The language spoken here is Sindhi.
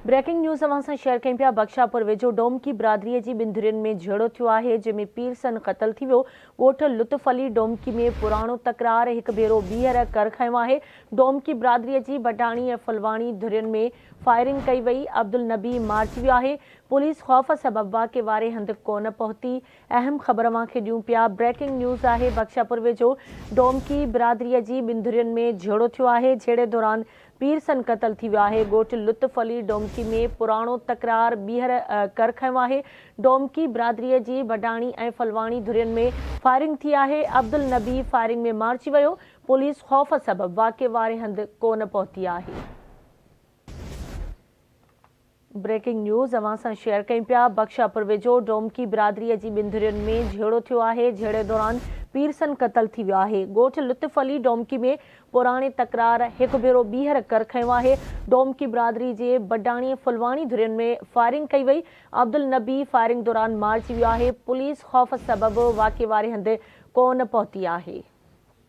بريڪنگ نيوز اوهان سان شيئر ڪيون پيا بخشاپور ويجهو ڊومڪي برادري جي ٻن ڌرين ۾ جهيڙو ٿيو آهي جنهن ۾ پيرسن قتل ٿي ويو ڳوٺ لطف علي ڊومڪي ۾ پراڻو تڪرار هڪ ڀيرو ٻيهر ڪر کنيو آهي ڊومڪي برادري جي بٽاڻي ۽ ڦلواڻي ڌرين ۾ فائرنگ ڪئي وئي عبدالنبي مارجي ويو آهي پوليس خوف سبب واقعي واري هنڌ ڪونه پهتي اهم خبر اوهان کي ڏيون پيا بريڪنگ نيوز آهي بخشاپور ويجهو ڊومڪي برادري جي ٻن ڌرين ۾ جهيڙو ٿيو آهي جهيڙي دوران پيرسن قتل ٿي ويو آهي ڳوٺ لطف علي ڊومڪي ۾ پراڻو تڪرار ٻيهر ڪر کنيو آهي ڊومڪي برادري جي بڊاڻي ۽ ڦلواڻي ڌرين ۾ فائرنگ ٿي آهي عبدالنبي فائرنگ ۾ مارجي ويو پوليس خوف سبب واقعي واري هنڌ ڪونه پهتي آهي. بريڪنگ نيوز اوهان سان شيئر ڪيون پيا بخشاپور ويجهو ڊومڪي برادري جي ٻن ڌرين ۾ جهيڙو ٿيو آهي جهيڙي دوران پيرسن قتل ٿي ويو آهي ڳوٺ لطف علي ڊومڪي ۾ پراڻي تڪرار هڪ ڀيرو ٻيهر ڪر کنيو آهي ڊومڪي برادري جي بڊاڻي ڦلواڻي ڌرين ۾ فائرنگ ڪئي وئي عبدالنبي فائرنگ دوران مارجي ويو آهي پوليس خوف سبب واقعي واري هنڌ ڪونه پهتي آهي.